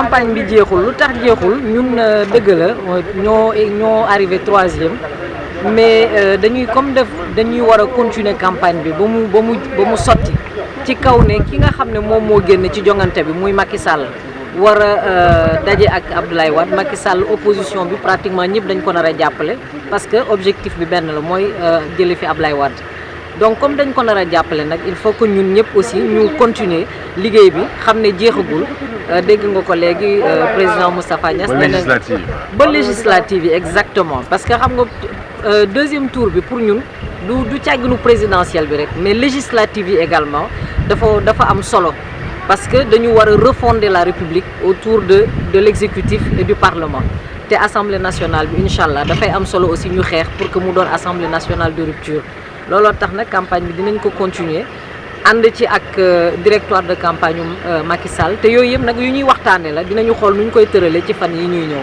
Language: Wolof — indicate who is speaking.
Speaker 1: campagne bi jeexul lu tax jeexul ñun dëgg la ñoo arrivé 3e mais dañuy comme dañuy war a continuer campagne bi ba mu sotti ci kaw ne ki nga xam ne moom moo génn ci jongante bi muy Macky Sall war a daje ak Abdoulaye Wade Macky Sall opposition bi pratiquement ñëpp dañ ko nar a jàppale parce que objectif bi benn la mooy jële fi Abdoulaye Wade donc comme dañ ko nar a jàppale nag il faut que ñun ñëpp aussi ñu continuer liggéey bi xam ne jeexagul dégg nga ko léegi président Moustapha Niasse ba législative yi exactement parce que xam nga deuxième tour bi pour ñun du càgginu présidentiel bi rek mais législative yi également dafa am solo parce que dañu war a refonder la République autour de l'exécutif et du Parlement te Assemblée nationale bi incha allah dafay am solo aussi ñu xeex pour que mu doon Assemblée nationale de rupture looloo tax nag campagne bi dinañ ko continuer ànd ci ak directoire de campagne Macky Sall te yooyu yëpp nag yu ñuy waxtaane la dinañu xool nu ñu koy tëralee ci fan yi ñuy ñëw